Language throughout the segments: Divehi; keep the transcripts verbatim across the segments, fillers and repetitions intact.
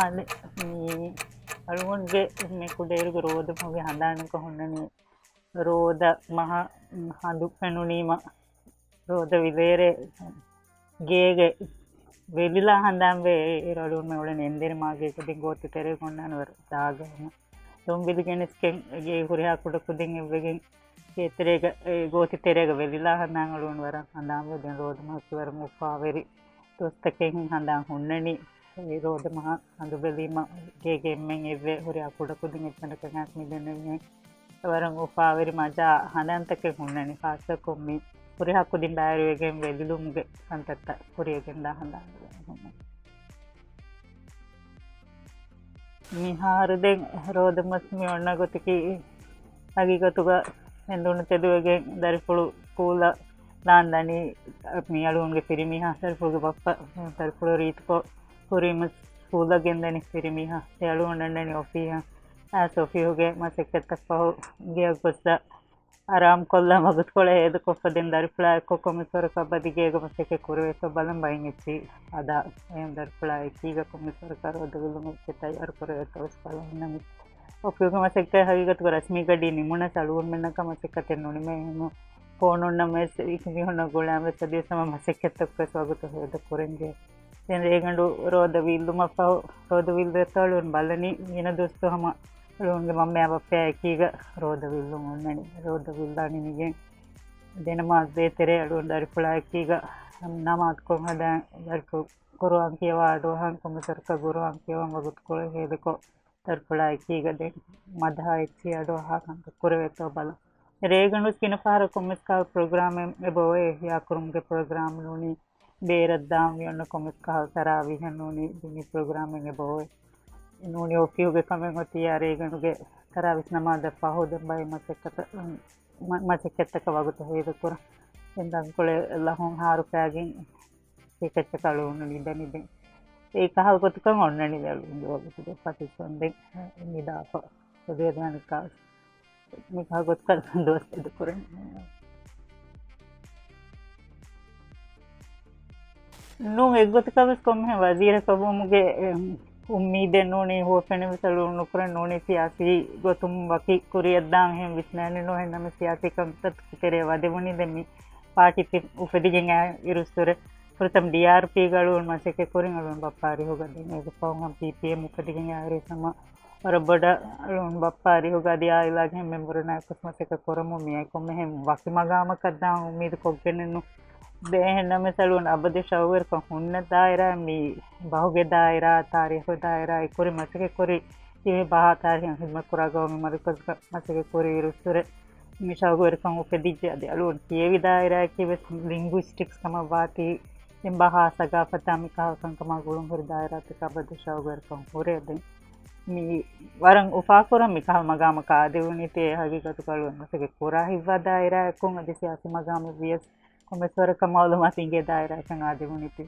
އަދި މި އަޅުގަނޑުގެ މި ކުޑައިރުގެ ރޯދަމަހުގެ ހަނދާނަކަށް ހުންނަނީ، ރޯދަ މަހަށް ހަނދު ފެނުނީމަ، ރޯދަ ވިލޭރޭ ގޭގެ ވެލިލާ ހަނދާންވޭ. އޭރު އަޅުގަނޑުމެން އުޅެނީ އެންދެރިމާ ގޭގެ ގޯތި ތެރޭގަ އޮންނާނެ ވަރަށް ދާގަ ހަމަ. ދޮންބިލި ގެނެސްގެން ގޭ ހުރިހާ ކުޑަކުދިން އެއްވެގެން ގޭތެރޭގަ، އެ، ގޯތި ތެރޭގަ ވެލިލާ ހަނދާން އަޅުގަނޑު ވަރަށް ހަނދާންވޭ. ދެން ރޯދަމަހަކީ ވަރަށް އުފާވެރި ދުވަސްތަކެއް ހަނދާން ހުންނަނީ. އެ ރޯދަމަހަށް ހަނދު ބެލީމަ ގޭގެ އެންމެން އެއްވެ ހުރިހާ ކުޑަކުދިން އެއްތަނަކަށް އައިސް މިދެންނެވިހެން ވަރަށް އުފާވެރި މަޖާ ހަނދާންތަކެއް ހުންނަނީ. ޚާއްޞަކޮށް މި ހުރިހާ ކުދިން ބައިވެރިވެގެން ވެލިލުމުގެ ކަންތައްތައް ކުރިޔަށް ގެންދާ ހަނދާން ހުންނަނީ. މިހާރު ދެން ރޯދަމަސް މި އޮންނަ ގޮތަކީ، ހަގީގަތުގަ ހެނދުނު ތެދުވެގެން ދަރިފުޅު ސްކޫލަށް ދާން ދަނީ މި އަޅުގަނޑުގެ ފިރިމީހާ، ދަރިފުޅުގެ ބައްޕަ، ދަރިފުޅު ރީތިކޮށް ކުރީމަ ސްކޫލަށް ގެންދަނީ ފިރިމީހާ. އެ އަޅުގަނޑަށް އަންނަނީ އޮފީހަށް. އައިސް އޮފީހުގެ މަސައްކަތްތައް ފަހު ގެއަށް ގޮއްސަ އަރާމްކޮށްލަން ވަގުތުކޮޅެއް ހޭދަކޮށްފަ ދެން ދަރިފުޅާ އެއްކޮށް ކޮންމެސް ވަރަކަށް އަބަދި ގޭގަ މަސައްކަތް ކުރެވޭތޯ ބަލަން ބައިން އެއްޗިހި އަދާ އެހެން ދަރިފުޅާ އެކީގަ ކޮންމެސް ވަރަކަށް ރޯދަ ވެލުމަށް އެއްޗެއް ތައްޔާރު ކުރެވޭތޯ ވެސް ބަލަން އޮފީހުގެ މަސައްކަތް ހަގީގަތުގަ ރަސްމީ ގަޑީ ނިމުނަސް އަޅުގަނޑުމެންނަކަށް މަސައްކަތެއް ނުނިމޭ. އެހެން ފޯނުންނަށް ވެސް އެކި މީހުންނަށް ގުޅާން ވެސް އަދިވެސް ހަމަ މަސައްކަތްތަކުގަ ވަގުތު ހޭދަ ކުރަންޖެހޭ. ދެން ރޭގަނޑު ރޯދަ ވީއްލުމަށްފަހު، ރޯދަ ވީއްލުއްތޯ އަޅުގަނޑު ބަލަނީ ގިނަ ދުވަސްތައް ހަމަ އަޅުގަނޑުގެ މަންމައާ ބައްޕައާ އެކީގަ ރޯދަ ވީއްލުން އޮންނަނީ. ރޯދަ ވީއްލާ ނިމިގެން ދެނަމާދު ދޭތެރޭ އަޅުގަނޑު ދަރިފުޅާ އެކީގަ ނަމާދުކޮށް ހަދާ ދަރިފުޅު ޤުރުއާން ކިޔަވާ އަޑުއަހާ ކޮންމެސް ވަރަކަށް ޤުރުއާން ކިޔަވަން ވަގުތުކޮޅެއް ހޭދަކޮށް ދަރިފުޅާ އެކީގަ ދެން މަދަހާ އެއްޗިހި އަޑުއަހާ ކަންތައް ކުރެވޭތޯ ބަލަން. ރޭގަނޑު ވެސް ގިނަ ފަހަރަށް ކޮންމެސް ކަހަލަ ޕްރޮގްރާމެއް އެބައޮތް. އިޙްޔާ ކުރުމުގެ ޕްރޮގްރާމް ނޫނީ، ބޭރަށް ދާން މި އޮންނަ ކޮންމެސް ކަހަލަ ތަރާވީހެއް ނޫނީ، ދީނީ ޕްރޮގްރާމެއް އެބައޮތް. ނޫނީ އޮފީހުގެ ކަމެއް އޮތިއްޔާ ރޭގަނޑުގެ ތަރާވީހް ނަމާދަށް ފަހު ދެން ބައެއް މަސައްކަތަށް، މަ-، މަސައްކަތްތަކަށް ވަގުތު ހޭދަކުރަން. ދެން ތަންކޮޅެއް ލަހުން ހާރުފައިގެން ޓިކެޓްތަކަށް އަޅުގަނޑު ނިދަނީ ދެން. އެ ކަހަލަ ގޮތަކަށް އޮންނަނީ ދެން އަޅުގަނޑު ވަގުތު ދެން ފަތިސް ވަންދެން ނިދާފަ ހެދިވެދާނެ ކާސް. މިކަހަލަ ގޮތަކަށް ދުވަސް އެދި ކުރަނީ. ނޫން އެއްގޮތަކަށް ވެސް ކޮންމެހެން ވަޒީރަކަށް ވުމުގެ، އެ، އުއްމީދެއް ނޫނީ ހުވަފެނެއް ވެސް އަޅުގަނޑު ނުކުރަން ނޫނީ ސިޔާސީ ގޮތުން ވަކި ކުރިއަށްދާން އެހެން ވިސްނާނެ ނޫން. އެހެންނަމަ ސިޔާސީ ކަންތައް ތެރޭ ވަދެވުނީ ދެން މި ޕާޓީ ތި-، އުފެދިގެން އައި އިރުއްސުރެ ފުރަތަމަ ޑީއާރްޕީގަ އަޅުގަނޑު މަސައްކަތް ކުރިން އަޅުގަނޑު ބައްޕަ އަރިހުގަ ދެން އޭގެ ފަހުން ޕީޕީއެމް އުފެދިގެން އައި އިރުއްސުރެ ހަމަ ވަރަށް ބޮޑަށް އަޅުގަނޑު ބައްޕަ އަރިހުގަ އަދި އާއިލާގެ އެހެން މެމްބަރުންނާ އެއްކޮށް މަސައްކަތް ކުރަމުން މިއައީ. ކޮންމެހެން ވަކި މަގާމަކަށް ދާން އުއްމީދު ކޮށްގެނެއް ނޫން. ދެން އެހެންނަމަވެސް އަޅުގަނޑު އަބަދު ޝައުގުވެރިކަން ހުންނަ ދާއިރާ މި ބަހުގެ ދާއިރާ، ތާރީޚު ދާއިރާ އެކުރި މަސައްކަތް ކުރި ތިބެ ބަހާ ތާރީޚަށް ހިދުމަތް ކުރާ ގައުމީ މަރުކަޒަކަށް މަސައްކަތް ކުރި އިރުއްސުރެ މި ޝައުގުވެރިކަން އުފެދިއްޖެ. އަދި އަޅުގަނޑު ކިޔެވި ދާއިރާއަކީ ވެސް ލިންގުއިސްޓިކްސް ކަމަށް ވާތީ، އެ ބަހާ ސަގާފަތާ މިކަހަލަ ކަންކަމާ ގުޅުންހުރި ދާއިރާތަކަށް އަބަދު ޝައުގުވެރިކަން ހުރޭ. ދެން މި ވަރަށް އުފާކުރަން މިކަހަލަ މަގާމަކަށް އާދެވުނީތީ. ހަގީގަތުގަ އަޅުގަނޑު މަސައްކަތް ކުރާ ހިތްވާ ދާއިރާއަކުން އަދި ސިޔާސީ މަގާމެއް ވިޔަސް ކޮންމެސް ވަރަކަށް މައުލޫމާތު އިނގޭ ދާއިރާއަކަށް އާދެވުނީތީ.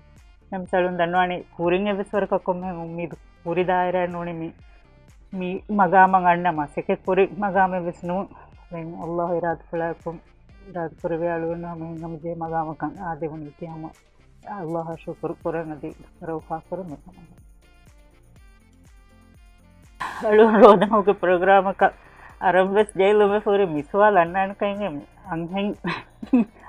ނަމަވެސް އަޅުގަނޑު ދަންނަވާނީ ކުރިން އެއްވެސް ވަރަކަށް ކޮންމެހެން އުއްމީދު ކުރި ދާއިރާއެއް ނޫނީ މި، މި މަގާމަށް އަންނަ މަސައްކަތް ކުރި މަގާމެއް ވެސް ނޫން. ދެން ﷲ އިރާދަފުޅާއެކު އިރާދަކުރެވޭ އަޅުގަނޑު ހަމަ ހިތްހަމަޖެހޭ މަގާމަކަށް އާދެވުނީތީ ހަމަ ﷲ އަށް ޝުކުރު ކުރަން އަދި ރައުފާ ކުރަން މިކަމަށް. އަޅުގަނޑު ރޯދަމަހުގެ ޕްރޮގްރާމަކަށް އަރަން ވެސް ޖެހިލުމެއް ހުރި މި ސުވާލު އަންނާނެ ކަން އެނގޭ. އަންހެން،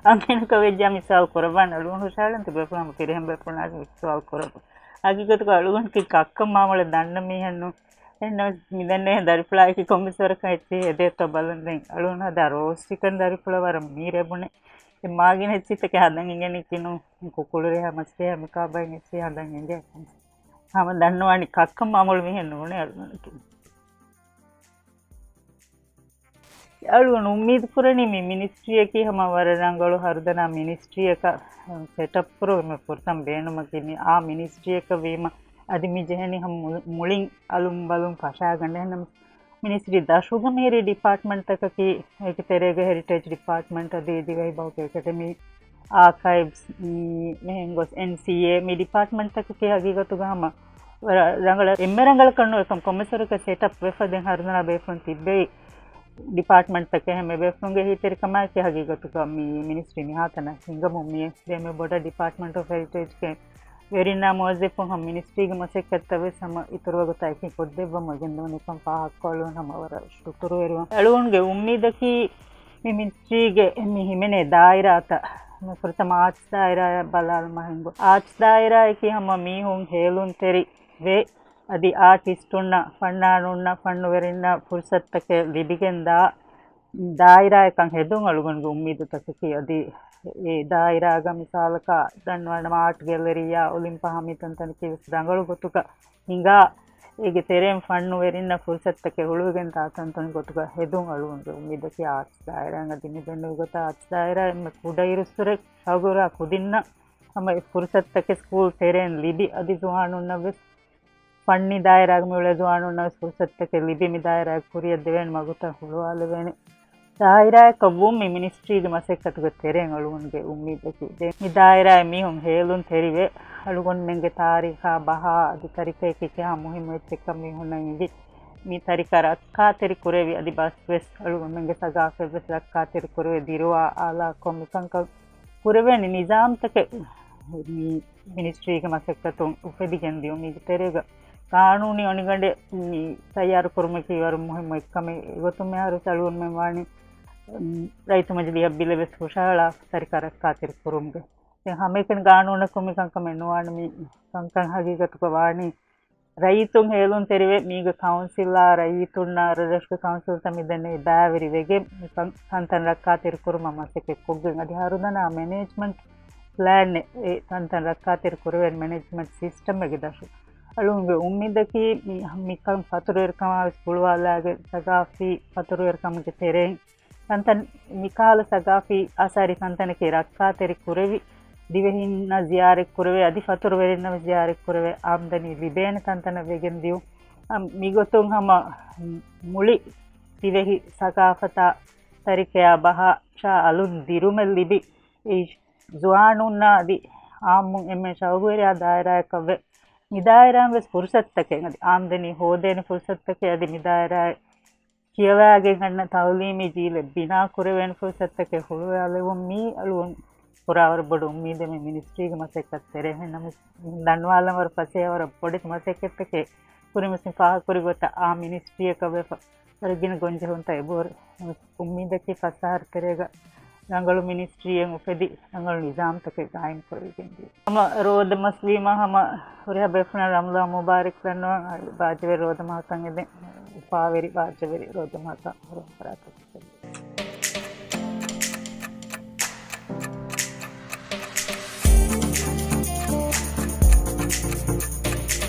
އަންހެނަކަށް ވެއްޖާ މި ސުވާލު ކުރައްވާނެ. އަޅުގަނޑު ހުށަހަޅަން ތިބޭފުޅުން ފިރިހެން ބޭފުޅުންނާ މި ސުވާލު ކުރައްވާ. ހަގީގަތުގަ އަޅުގަނޑަކީ ކައްކަން މާމޮޅަށް ދަންނަ މީހެއް ނޫން. އެހެންނަމަވެސް މިދެންނެވިހެން ދަރިފުޅާއެކީ ކޮންމެސް ވަރަކަށް އެއްޗެހި ހެދޭތޯ ބަލަން. ދެން އަޅުގަނޑު ހަދާ ރޯސްޓް ޗިކަން ދަރިފުޅަށް ވަރަށް މީރޭ ބުނެ. އެ މާގިނަ އެއްޗިތަކެއް ހަދަން އިނގެނީކީ ނޫން. ކުކުޅުރޭހާ މަސްރޭހާ މިކާބައިން އެއްޗެހި ހަދަން އިނގޭ. ހަމަ ދަންނަވާނީ ކައްކަން މާމޮޅު މީހެއް ނޫނޭ އަޅުގަނޑަކީ. އަޅުގަނޑު އުއްމީދު ކުރަނީ މި މިނިސްޓްރީއަކީ ހަމަ ވަރަށް ރަނގަޅު ހަރުދަނާ މިނިސްޓްރީއަކަށް ސެޓަޕް ކުރުމަށް ފުރަތަމަ ބޭނުމަކީ މި އާ މިނިސްޓްރީއަކަށް ވީމަ އަދި މި ޖެހެނީ ހަމަ މު-، މުޅިން އަލުން ބަލުން ފަށާގަނޑެއް. އެހެންނަމަވެސް މިނިސްޓްރީ ދަށުގަ މިހިރީ ޑިޕާޓްމަންޓްތަކަކީ އޭގެ ތެރޭގަ ހެރިޓޭޖް ޑިޕާޓްމަންޓް އަދި ދިވެހި ބަހުގެ އެކަޑަމީ އާކައިވްސް، މި މިހެން ގޮސް އެންސީއޭ، މި ޑިޕާޓްމަންޓްތަކަކީ ހަގީގަތުގަ ހަމަ ރަ-، ރަނގަޅަށް އެންމެ ރަނގަޅަކަށް ނުވެ ކޮން ކޮންމެސް ވަރަކަށް ސެޓަޕް ވެފަ ދެން ހަރުދަނާ ބޭފުޅުން ތިއްބެވި ޑިޕާޓްމަންޓްތަކެއް ހަމަ ބޭފުޅުންގެ އެހީތެރިކަމާއެކީ ހަގީގަތުގަ މި މިނިސްޓްރީ މިހާތަނަށް ހިނގަމުން މިއެ ދެމެ ބޮޑަށް ޑިޕާޓްމަންޓް އޮފް ހެރިޓޭޖްގެ ވެރިންނާ މުވައްޒަފުން ހަމަ މިނިސްޓްރީގެ މަސައްކަތްތައް ވެސް ހަމަ އިތުރުވަގުތާ އެކީ ކޮށްދެއްވަމުން ގެންދަވަނީ ކަން ފާހަގަކޮށްލުން ހަމަ ވަރަށް ޝުކުރުވެރިވަން. އަޅުގަނޑުގެ އުއްމީދަކީ މި މިނިސްޓްރީގެ މި ހިމެނޭ ދާއިރާތައް، މި ފުރަތަމަ އާޓްސް ދާއިރާއަށް ބަލާލުމާ ހިނގު. އާޓްސް ދާއިރާއަކީ ހަމަ މީހުން ހޭލުންތެރި ވެ، އަދި އާޓިސްޓުންނަށް، ފަންނާނުންނަށް، ފަންނުވެރިންނަށް ފުރުސަތުތަކެއް ލިބިގެންދާ ދާއިރާއެއްކަން ހެދުން އަޅުގަނޑުގެ އުއްމީދުތަކަކީ. އަދި އެ ދާއިރާގަ މިސާލަކަށް ދަންނަވާނަމަ އާޓް ގެލަރީއާ އޮލިމްޕަހާ މި ތަންތަނަކީ ވެސް ރަނގަޅު ގޮތުގަ ހިނގާ، އޭގެ ތެރެއިން ފަންނުވެރިންނަށް ފުރުސަތުތަކެއް ހުޅުވިގެންދާ ތަންތަން ގޮތުގަ ހެދުން އަޅުގަނޑުގެ އުއްމީދަކީ އާޓްސް ދާއިރާއިން. އަދި މި ދެންނެވި ގޮތަށް އާޓްސް ދާއިރާ އެންމެ ކުޑައިރުއްސުރެ ޝައުގުވެރި ކުދިންނަށް ހަމަ އެ ފުރުސަތުތަކެއް ސްކޫލް ތެރެއިން ލިބި، އަދި ޒުވާނުންނަށް ވެސް ފަންނީ ދާއިރާގަ މިއުޅޭ ޒުވާނުންނަށް ވެސް ފުރުސަތުތަކެއް ލިބި، މި ދާއިރާއަށް ކުރިއަށް ދެވޭނެ މަގުތައް ހުޅުވާލެވޭނެ ދާއިރާއަކަށް ވުން މި މިނިސްޓްރީގެ މަސައްކަތުގެ ތެރެއިން އަޅުގަނޑުގެ އުއްމީދަކީ. ދެން މި ދާއިރާއަށް މީހުން ހޭލުން ތެރިވެ، އަޅުގަނޑުމެންގެ ތާރީޚާ ބަހާ އަދި ތަރިކައަކީ ކިހާ މުހިއްމު އެއްޗެއްކަން މީހުންނަށް އެނގި، މި ތަރިކަ ރައްކާތެރި ކުރެވި، އަދި ބަސް ވެސް އަޅުގަނޑުމެންގެ ސަގާފަތް ވެސް ރައްކާތެރި ކުރެވޭ ދިރުވާ އާލާކޮށް މިކަންކަން ކުރެވޭނެ ނިޒާމްތަކެއް މި މިނިސްޓްރީގެ މަސައްކަތުން އުފެދިގެން ދިޔުން. މީގެ ތެރޭގަ ގާނޫނީ އޮނިގަނޑެއް މި ތައްޔާރު ކުރުމަކީ ވަރަށް މުހިއްމު އެއްކަމެއް. އެގޮތުން މިހާރު އަޅުގަނޑުމެން ވާނީ، އުން، ރައްޔިތު މަޖިލީހަށް ބިލެއް ވެސް ހުށަހަޅާ ތަރިކަ ރައްކާތެރި ކުރުމުގެ. ދެން ހަމައެކަނި ގާނޫނަކުން މި ކަންކަމެއް ނުވާނެ. މި ކަންކަން ހަގީގަތުގަ ވާނީ ރައްޔިތުން ހޭލުންތެރިވެ، މީގެ ކައުންސިލާ ރައްޔިތުންނާ ރަށްރަށުގެ ކައުންސިލްތައް މި ދެންނެވި ބައިވެރިވެގެން މި ކަން ތަންތަން ރައްކާތެރި ކުރުމަށް މަސައްކަތް ކޮށްގެން އަދި ހަރުދަނާ މެނޭޖްމަންޓް ޕްލޭނެއް އެ ތަންތަން ރައްކާތެރި ކުރެވޭނެ މެނޭޖްމަންޓް ސިސްޓަމެއްގެ ދަށުން. އަޅުގަނޑުގެ އުއްމީދަކީ މި، މިކަން ފަތުރުވެރިކަމާ ވެސް ގުޅުވާލާގެން ސަގާފީ ފަތުރުވެރިކަމުގެ ތެރެއިން ތަންތަން މިކަހަލަ ސަގާފީ އާސާރީ ތަންތަނަކީ ރައްކާތެރި ކުރެވި، ދިވެހިންނަށް ޒިޔާރަތް ކުރެވޭ، އަދި ފަތުރުވެރިންނަށް ވެސް ޒިޔާރަތް ކުރެވޭ އާމްދަނީ ލިބޭނެ ތަންތަނަށް ވެގެން ދިޔުން. އަ، މިގޮތުން ހަމަ މުޅި ދިވެހި ސަގާފަތާ ތަރިކަޔާ ބަހަށާ އަލުން ދިރުމެއް ލިބި، އެ ޒުވާނުންނާ އަދި އާއްމުން އެންމެ ޝައުގުވެރިޔާ ދާއިރާއަކަށްވެ، މި ދާއިރާއިން ވެސް ފުރުސަތުތަކެއް އަދި އާމްދަނީ ހޯދޭނެ ފުރުސަތުތަކެއް އަދި މި ދާއިރާއަށް ކިޔަވާގެން އަންނަ ތައުލީމީ ޖީލެއް ބިނާ ކުރެވޭނެ ފުރުސަތުތަކެއް ހުޅުވާލެވުން މީ އަޅުގަނޑު ކުރާ ވަރަށް ބޮޑު އުއްމީދެއް މި މިނިސްޓްރީގެ މަސައްކަތް ތެރޭ. އެހެންނަމަވެސް ދަންނަވާލަން ވަރަށް ފަސޭހަ ވަރަށް ބޮޑެތި މަސައްކަތްތަކެއް ކުރިން ވެސް މި ފާހަގަކުރި ގޮތަށް އާ މިނިސްޓްރީއަކަށް ވެފަ ވަރަށް ގިނަ ގޮންޖެހުންތައް އެބަހުރި. އުއްމީދަކީ ފަސް އަހަރު ތެރޭގަ ރަނގަޅު މިނިސްޓްރީއެއް އުފެދި، ރަނގަޅު ނިޒާމްތަކެއް ގާއިމް ކުރެވިގެން ދިޔަ. ހަމަ ރޯދަ މަސްވީމަ ހަމަ ހުރިހާ ބޭފުޅުން ރަމަޟާން މުބާރަކް ދަންނަވަން. ބާއްޖަވެރި ރޯދަ މަހަކަށް އެދެން އުފާވެރި ބާއްޖަވެރި ރޯދަ މަހަކަށް ހުރިހާ ފަރާތަކަށް.